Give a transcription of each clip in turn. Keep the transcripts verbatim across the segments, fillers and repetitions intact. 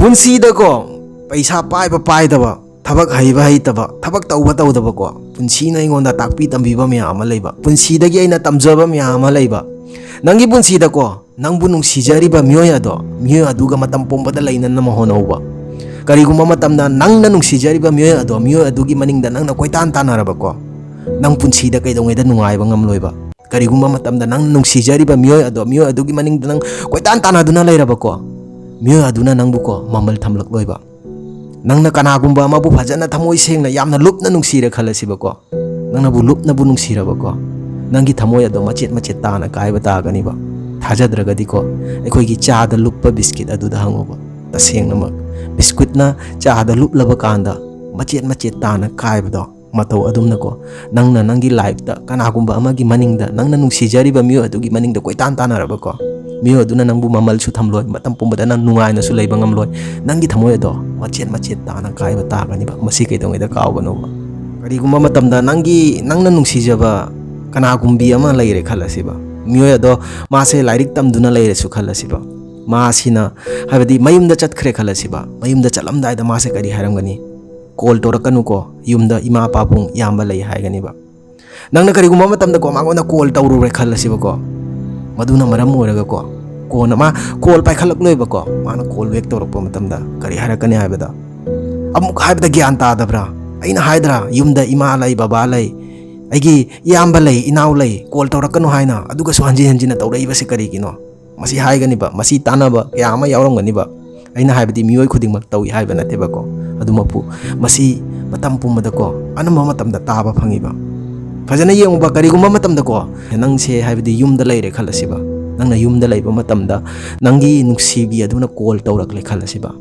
ꯄꯨꯟꯁꯤꯗꯀꯣ, ꯄꯩꯁꯥ ꯄꯥꯏꯕ ꯄꯥꯏꯗꯕ, ꯊꯕꯛ ꯍꯩꯕ ꯍꯩꯇꯕ, ꯊꯕꯛ ꯇꯧꯕ ꯇꯧꯗꯕꯀꯣ, ꯄꯨꯟꯁꯤꯅ ꯑꯩꯉꯣꯟꯗ ꯇꯥꯛꯄꯤ ꯇꯝꯕꯤꯕ ꯃꯌꯥꯝ ꯑꯃ ꯂꯩꯕ, ꯄꯨꯟꯁꯤꯗꯒꯤ ꯑꯩꯅ ꯇꯝꯖꯕ ꯃꯌꯥꯝ ꯑꯃ ꯂꯩꯕ꯫ ꯅꯪꯒꯤ ꯄꯨꯟꯁꯤꯗꯀꯣ, ꯅꯪꯕꯨ ꯅꯨꯡꯁꯤꯖꯔꯤꯕ ꯃꯤꯑꯣꯏ ꯑꯗꯣ, ꯃꯤꯑꯣꯏ ꯑꯗꯨꯒ ꯃꯇꯝ ꯄꯨꯝꯕꯗ ꯂꯩꯅꯅꯕ ꯍꯣꯠꯅꯧꯕ꯫ ꯀꯔꯤꯒꯨꯝꯕ ꯃꯇꯝꯗ ꯅꯪꯅ ꯅꯨꯡꯁꯤꯖꯔꯤꯕ ꯃꯤꯑꯣꯏ ꯑꯗꯣ, ꯃꯤꯑꯣꯏ ꯑꯗꯨꯒꯤ ꯃꯅꯤꯡꯗ ꯅꯪꯅ ꯀꯣꯏꯇꯥꯟ ꯇꯥꯟꯅꯔꯕꯀꯣ, ꯅꯪ ꯄꯨꯟꯁꯤꯗ ꯀꯩꯗꯧꯉꯩꯗ ꯅꯨꯡꯉꯥꯏꯕ ꯉꯝꯂꯣꯏꯕ꯫ ꯀꯔꯤꯒꯨꯝꯕ ꯃꯇꯝꯗ ꯅꯪ ꯅꯨꯡꯁꯤꯖꯔꯤꯕ ꯃꯤꯑꯣꯏ ꯑꯗꯣ, ꯃꯤꯑꯣꯏ ꯑꯗꯨꯒꯤ ꯃꯅꯤꯡꯗ ꯅꯪ ꯀꯣꯏꯇꯥꯟ ꯇꯥꯟꯅꯗꯨꯅ ꯂꯩꯔꯕꯀꯣ, ꯃꯤꯑꯣꯏ ꯑꯗꯨꯅ ꯅꯪꯕꯨꯀꯣ ꯃꯃꯜ ꯊꯝꯂꯛꯂꯣꯏꯕ꯫ ꯅꯪꯅ ꯀꯅꯥꯒꯨꯝꯕ ꯑꯃꯕꯨ ꯐꯖꯅ ꯊꯃꯣꯏ ꯁꯦꯡꯅ ꯌꯥꯝꯅ ꯂꯨꯞꯅ ꯅꯨꯡꯁꯤꯔꯦ ꯈꯜꯂꯁꯤꯕꯀꯣ, ꯅꯪꯅꯕꯨ ꯂꯨꯞꯅꯕꯨ ꯅꯨꯡꯁꯤꯔꯕꯀꯣ, ꯅꯪꯒꯤ ꯊꯃꯣꯏ ꯑꯗꯣ ꯃꯆꯦꯠ ꯃꯆꯦꯠ ꯇꯥꯅ ꯀꯥꯏꯕ ꯇꯥꯒꯅꯤꯕ꯫ ꯊꯥꯖꯗ꯭ꯔꯒꯗꯤꯀꯣ, ꯑꯩꯈꯣꯏꯒꯤ ꯆꯥꯗ ꯂꯨꯞꯄ ꯕꯤꯁꯀꯤꯠ ꯑꯗꯨꯗ ꯍꯪꯉꯨꯕ꯫ ꯇꯁꯦꯡꯅꯃꯛ ꯕꯤꯁꯀꯨꯠꯅ ꯆꯥꯗ ꯂꯨꯞꯂꯕ ꯀꯥꯟꯗ ꯃꯆꯦꯠ ꯃꯆꯦꯠ ꯇꯥꯅ ꯀꯥꯏꯕꯗꯣ, ꯃꯇꯧ ꯑꯗꯨꯝꯅꯀꯣ, ꯅꯪꯅ ꯅꯪꯒꯤ ꯂꯥꯏꯐꯇ ꯀꯅꯥꯒꯨꯝꯕ ꯑꯃꯒꯤ ꯃꯅꯤꯡꯗ, ꯅꯪꯅ ꯅꯨꯡꯁꯤꯖꯔꯤꯕ ꯃꯤꯑꯣꯏ ꯑꯗꯨꯒꯤ ꯃꯅꯤꯡꯗ ꯀꯣꯏꯇꯥꯟ ꯇꯥꯟꯅꯔꯕꯀꯣ, ꯃꯤꯑꯣꯏ ꯑꯗꯨꯅ ꯅꯪꯕꯨ ꯃꯃꯜꯁꯨ ꯊꯝꯂꯣꯏ, ꯃꯇꯝ ꯄꯨꯝꯕꯗ ꯅꯪ ꯅꯨꯡꯉꯥꯏꯅꯁꯨ ꯂꯩꯕ ꯉꯝꯂꯣꯏ꯫ ꯅꯪꯒꯤ ꯊꯃꯣꯏ ꯑꯗꯣ ꯃꯆꯦꯠ ꯃꯆꯦꯠ ꯇꯥꯅ ꯀꯥꯏꯕ ꯇꯥꯒꯅꯤꯕ꯫ ꯃꯁꯤ ꯀꯩꯗꯧꯉꯩꯗ ꯀꯥꯎꯒꯅꯣꯕ꯫ ꯀꯔꯤꯒꯨꯝꯕ ꯃꯇꯝꯗ ꯅꯪꯒꯤ, ꯅꯪꯅ ꯅꯨꯡꯁꯤꯖꯕ ꯀꯅꯥꯒꯨꯝꯕꯤ ꯑꯃ ꯂꯩꯔꯦ ꯈꯜꯂꯁꯤꯕ꯫ ꯃꯤꯑꯣꯏ ꯑꯗꯣ ꯃꯥꯁꯦ ꯂꯥꯏꯔꯤꯛ ꯇꯝꯗꯨꯅ ꯂꯩꯔꯦꯁꯨ ꯈꯜꯂꯁꯤꯕ꯫ ꯃꯥꯁꯤꯅ, ꯍꯥꯏꯕꯗꯤ ꯃꯌꯨꯝꯗ ꯆꯠꯈ꯭ꯔꯦ ꯈꯜꯂꯁꯤꯕ꯫ ꯃꯌꯨꯝꯗ ꯆꯠꯂꯝꯗꯥꯏꯗ ꯃꯥꯁꯦ ꯀꯔꯤ ꯍꯥꯏꯔꯝꯒꯅꯤ? "ꯀꯣꯜ ꯇꯧꯔꯛꯀꯅꯨꯀꯣ, ꯌꯨꯝꯗ ꯏꯃꯥ ꯄꯥꯕꯨꯡ ꯏꯌꯥꯝꯕ ꯂꯩ" ꯍꯥꯏꯒꯅꯤꯕ꯫ ꯅꯪꯅ ꯀꯔꯤꯒꯨꯝꯕ ꯃꯇꯝꯗꯀꯣ ꯃꯉꯣꯟꯗ ꯀꯣꯜ ꯇꯧꯔꯨꯔꯦ ꯈꯜꯂꯁꯤꯕꯀꯣ, ꯃꯗꯨꯅ ꯃꯔꯝ ꯑꯣꯏꯔꯒꯀꯣ, ꯀꯣꯟꯅ ꯃꯥ ꯀꯣꯜ ꯄꯥꯏꯈꯠꯂꯛꯂꯣꯏꯕꯀꯣ, ꯃꯥꯅ ꯀꯣꯜ ꯕꯦꯛ ꯇꯧꯔꯛꯄ ꯃꯇꯝꯗ ꯀꯔꯤ ꯍꯥꯏꯔꯛꯀꯅꯤ ꯍꯥꯏꯕꯗ, ꯑꯃꯨꯛ ꯍꯥꯏꯕꯗ ꯒ꯭ꯌꯥꯟ ꯇꯥꯗꯕ꯭ꯔꯥ? ꯑꯩꯅ ꯍꯥꯏꯗ꯭ꯔꯥ, ꯌꯨꯝꯗ ꯏꯃꯥ ꯂꯩ, ꯕꯕꯥ ꯂꯩ, ꯑꯩꯒꯤ ꯏꯌꯥꯝꯕ ꯂꯩ, ꯏꯅꯥꯎ ꯂꯩ, ꯀꯣꯜ ꯇꯧꯔꯛꯀꯅꯨ ꯍꯥꯏꯅ, ꯑꯗꯨꯒꯁꯨ ꯍꯟꯖꯤꯟ ꯍꯟꯖꯤꯟꯅ ꯇꯧꯔꯛꯏꯕꯁꯤ ꯀꯔꯤꯒꯤꯅꯣ? ꯃꯁꯤ ꯍꯥꯏꯒꯅꯤꯕ, ꯃꯁꯤ ꯇꯥꯟꯅꯕ ꯀꯌꯥ ꯑꯃ ꯌꯥꯎꯔꯝꯒꯅꯤꯕ꯫ ꯑꯩꯅ ꯍꯥꯏꯕꯗꯤ ꯃꯤꯑꯣꯏ ꯈꯨꯗꯤꯡꯃꯛ ꯇꯧꯏ ꯍꯥꯏꯕ ꯅꯠꯇꯦꯕꯀꯣ꯫ ꯑꯗꯨꯃꯛꯄꯨ ꯃꯁꯤ ꯃꯇꯝ ꯄꯨꯝꯕꯗꯀꯣ, ꯑꯅꯝꯕ ꯃꯇꯝꯗ ꯇꯥꯕ ꯐꯪꯉꯤꯕ꯫ ꯐꯖꯅ ꯌꯦꯡꯉꯨꯕ, ꯀꯔꯤꯒꯨꯝꯕ ꯃꯇꯝꯗꯀꯣ, ꯅꯪꯁꯦ, ꯍꯥꯏꯕꯗꯤ ꯌꯨꯝꯗ ꯂꯩꯔꯦ ꯈꯜꯂꯁꯤꯕ, ꯅꯪꯅ ꯌꯨꯝꯗ ꯂꯩꯕ ꯃꯇꯝꯗ ꯅꯪꯒꯤ ꯅꯨꯡꯁꯤꯕꯤ ꯑꯗꯨꯅ ꯀꯣꯜ ꯇꯧꯔꯛꯂꯦ ꯈꯜꯂꯁꯤꯕ,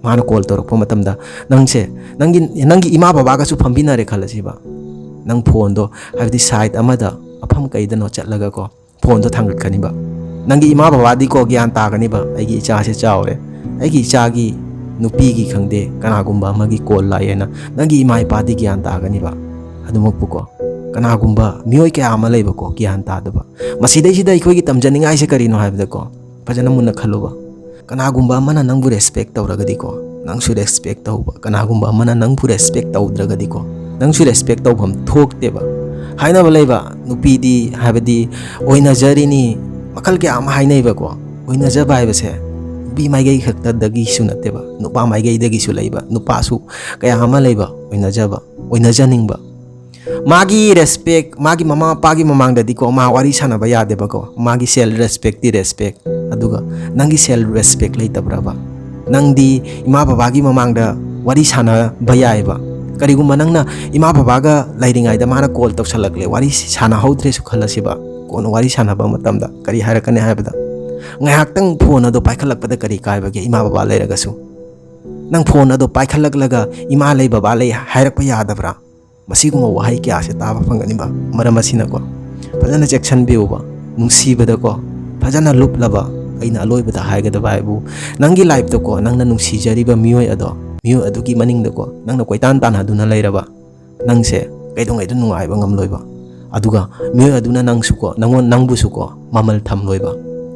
ꯃꯥꯅ ꯀꯣꯜ ꯇꯧꯔꯛꯄ ꯃꯇꯝꯗ ꯅꯪꯁꯦ, ꯅꯪꯒꯤ, ꯅꯪꯒꯤ ꯏꯃꯥ ꯕꯕꯥꯒꯁꯨ ꯐꯝꯕꯤꯟꯅꯔꯦ ꯈꯜꯂꯁꯤꯕ, ꯅꯪ ꯐꯣꯟꯗꯣ, ꯍꯥꯏꯕꯗꯤ ꯁꯥꯏꯠ ꯑꯃꯗ, ꯃꯐꯝ ꯀꯩꯗꯅꯣ ꯆꯠꯂꯒꯀꯣ, ꯐꯣꯟꯗꯣ ꯊꯥꯡꯒꯠꯀꯅꯤꯕ꯫ ꯅꯪꯒꯤ ꯏꯃꯥ ꯕꯕꯥꯗꯤꯀꯣ ꯒ꯭ꯌꯥꯟ ꯇꯥꯒꯅꯤꯕ, "ꯑꯩꯒꯤ ꯏꯆꯥꯁꯦ ꯆꯥꯎꯔꯦ, ꯑꯩꯒꯤ ꯏꯆꯥꯒꯤ ꯅꯨꯄꯤꯒꯤ ꯈꯪꯗꯦ, ꯀꯅꯥꯒꯨꯝꯕ ꯑꯃꯒꯤ ꯀꯣꯜ ꯂꯥꯛꯑꯦꯅ", ꯅꯪꯒꯤ ꯏꯃꯥ ꯏꯄꯥꯗꯤ ꯒ꯭ꯌꯥꯟ ꯇꯥꯒꯅꯤꯕ꯫ ꯑꯗꯨꯃꯛꯄꯨꯀꯣ, ꯀꯅꯥꯒꯨꯝꯕ ꯃꯤꯑꯣꯏ ꯀꯌꯥ ꯑꯃ ꯂꯩꯕꯀꯣ, ꯒ꯭ꯌꯥꯟ ꯇꯥꯗꯕ꯫ ꯃꯁꯤꯗꯩꯁꯤꯗ ꯑꯩꯈꯣꯏꯒꯤ ꯇꯝꯖꯅꯤꯡꯉꯥꯏꯁꯦ ꯀꯔꯤꯅꯣ ꯍꯥꯏꯕꯗꯀꯣ, ꯐꯖꯅ ꯃꯨꯟꯅ ꯈꯜꯂꯨꯕ꯫ ꯀꯅꯥꯒꯨꯝꯕ ꯑꯃꯅ ꯅꯪꯕꯨ ꯔꯦꯁꯄꯦꯛ ꯇꯧꯔꯒꯗꯤꯀꯣ, ꯅꯪꯁꯨ ꯔꯦꯁꯄꯦꯛ ꯇꯧꯕ꯫ ꯀꯅꯥꯒꯨꯝꯕ ꯑꯃꯅ ꯅꯪꯕꯨ ꯔꯦꯁꯄꯦꯛ ꯇꯧꯗ꯭ꯔꯒꯗꯤꯀꯣ, ꯅꯪꯁꯨ ꯔꯦꯁꯄꯦꯛ ꯇꯧꯐꯝ ꯊꯣꯛꯇꯦꯕ꯫ ꯍꯥꯏꯅꯕ ꯂꯩꯕ, ꯅꯨꯄꯤꯗꯤ ꯍꯥꯏꯕꯗꯤ ꯑꯣꯏꯅꯖꯔꯤꯅꯤ, ꯃꯈꯜ ꯀꯌꯥ ꯑꯃ ꯍꯥꯏꯅꯩꯕꯀꯣ꯫ ꯑꯣꯏꯅꯖꯕ ꯍꯥꯏꯕꯁꯦ ꯅꯨꯄꯤ ꯃꯥꯏꯀꯩ ꯈꯛꯇꯗꯒꯤꯁꯨ ꯅꯠꯇꯦꯕ, ꯅꯨꯄꯥ ꯃꯥꯏꯀꯩꯗꯒꯤꯁꯨ ꯂꯩꯕ, ꯅꯨꯄꯥꯁꯨ ꯀꯌꯥ ꯑꯃ ꯂꯩꯕ ꯑꯣꯏꯅꯖꯕ, ꯑꯣꯏꯅꯖꯅꯤꯡꯕ꯫ ꯃꯥꯒꯤ ꯔꯦꯁꯄꯦꯛ, ꯃꯥꯒꯤ ꯃꯃꯥ ꯃꯄꯥꯒꯤ ꯃꯃꯥꯡꯗꯗꯤꯀꯣ, ꯃꯥ ꯋꯥꯔꯤ ꯁꯥꯟꯅꯕ ꯌꯥꯗꯦꯕꯀꯣ꯫ ꯃꯥꯒꯤ ꯁꯦꯜꯐ ꯔꯦꯁꯄꯦꯛꯇꯤ ꯔꯦꯁꯄꯦꯛ, ꯑꯗꯨꯒ ꯅꯪꯒꯤ ꯁꯦꯜꯐ ꯔꯦꯁꯄꯦꯛ ꯂꯩꯇꯕ꯭ꯔꯕ? ꯅꯪꯗꯤ ꯏꯃꯥ ꯕꯕꯥꯒꯤ ꯃꯃꯥꯡꯗ ꯋꯥꯔꯤ ꯁꯥꯟꯅꯕ ꯌꯥꯏꯑꯕ꯫ ꯀꯔꯤꯒꯨꯝꯕ ꯅꯪꯅ ꯏꯃꯥ ꯕꯕꯥꯒ ꯂꯩꯔꯤꯉꯩꯗ ꯃꯥꯅ ꯀꯣꯜ ꯇꯧꯁꯜꯂꯛꯂꯦ, ꯋꯥꯔꯤ ꯁꯥꯟꯅꯍꯧꯗ꯭ꯔꯦꯁꯨ ꯈꯜꯂꯁꯤꯕ, ꯀꯣꯟꯅ ꯋꯥꯔꯤ ꯁꯥꯟꯅꯕ ꯃꯇꯝꯗ ꯀꯔꯤ ꯍꯥꯏꯔꯛꯀꯅꯤ ꯍꯥꯏꯕꯗ, ꯉꯥꯏꯍꯥꯛꯇꯪ ꯐꯣꯟ ꯑꯗꯣ ꯄꯥꯏꯈꯠꯂꯛꯄꯗ ꯀꯔꯤ ꯀꯥꯏꯕꯒꯦ, ꯏꯃꯥ ꯕꯕꯥ ꯂꯩꯔꯒꯁꯨ? ꯅꯪ ꯐꯣꯟ ꯑꯗꯣ ꯄꯥꯏꯈꯠꯂꯛꯂꯒ "ꯏꯃꯥ ꯂꯩ, ꯕꯕꯥ ꯂꯩ" ꯍꯥꯏꯔꯛꯄ ꯌꯥꯗꯕ꯭ꯔꯥ? ꯃꯁꯤꯒꯨꯝꯕ ꯋꯥꯍꯩ ꯀꯌꯥꯁꯦ ꯇꯥꯕ ꯐꯪꯒꯅꯤꯕ꯫ ꯃꯔꯝ ꯑꯁꯤꯅꯀꯣ, ꯐꯖꯅ ꯆꯦꯛꯁꯤꯟꯕꯤꯌꯨꯕ, ꯅꯨꯡꯁꯤꯕꯗꯀꯣ, ꯐꯖꯅ ꯂꯨꯞꯂꯕ꯫ ꯑꯩꯅ ꯑꯂꯣꯏꯕꯗ ꯍꯥꯏꯒꯗꯕ ꯍꯥꯏꯕꯨ, ꯅꯪꯒꯤ ꯂꯥꯏꯐꯇꯀꯣ, ꯅꯪꯅ ꯅꯨꯡꯁꯤꯖꯔꯤꯕ ꯃꯤꯑꯣꯏ ꯑꯗꯣ, ꯃꯤꯑꯣꯏ ꯑꯗꯨꯒꯤ ꯃꯅꯤꯡꯗꯀꯣ ꯅꯪꯅ ꯀꯣꯏꯇꯥꯟ ꯇꯥꯟꯅꯗꯨꯅ ꯂꯩꯔꯕ, ꯅꯪꯁꯦ ꯀꯩꯗꯧꯉꯩꯗ ꯅꯨꯡꯉꯥꯏꯕ ꯉꯝꯂꯣꯏꯕ꯫ ꯑꯗꯨꯒ ꯃꯤꯑꯣꯏ ꯑꯗꯨꯅ ꯅꯪꯁꯨꯀꯣ, ꯅꯪꯉꯣꯟ-, ꯅꯪꯕꯨꯁꯨꯀꯣ ꯃꯃꯜ ꯊꯝꯂꯣꯏꯕ꯫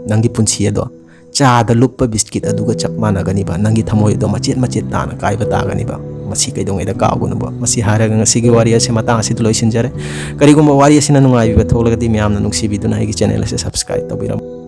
ꯅꯪꯒꯤ ꯄꯨꯟꯁꯤ ꯑꯗꯣ ꯆꯥꯗ ꯂꯨꯞꯄ ꯕꯤꯁꯀꯤꯠ ꯑꯗꯨꯒ ꯆꯞ ꯃꯥꯟꯅꯒꯅꯤꯕ꯫ ꯅꯪꯒꯤ ꯊꯃꯣꯏ ꯑꯗꯣ ꯃꯆꯦꯠ ꯃꯆꯦꯠ ꯇꯥꯅ ꯀꯥꯏꯕ ꯇꯥꯒꯅꯤꯕ꯫ ꯃꯁꯤ ꯀꯩꯗꯧꯉꯩꯗ ꯀꯥꯎꯒꯅꯨꯕ꯫ ꯃꯁꯤ ꯍꯥꯏꯔꯒ ꯉꯁꯤꯒꯤ ꯋꯥꯔꯤ ꯑꯁꯤ ꯃꯇꯥꯡ ꯑꯁꯤꯗ ꯂꯣꯏꯁꯤꯟꯖꯔꯦ꯫ ꯀꯔꯤꯒꯨꯝꯕ ꯋꯥꯔꯤ ꯑꯁꯤꯅ ꯅꯨꯡꯉꯥꯏꯕꯤꯕ ꯊꯣꯛꯂꯒꯗꯤ, ꯃꯌꯥꯝꯅ ꯅꯨꯡꯁꯤꯕꯤꯗꯨꯅ ꯑꯩꯒꯤ ꯆꯦꯅꯦꯜ ꯑꯁꯤ ꯁꯕꯁꯀ꯭ꯔꯥꯏꯕ ꯇꯧꯕꯤꯔꯝꯃꯨ꯫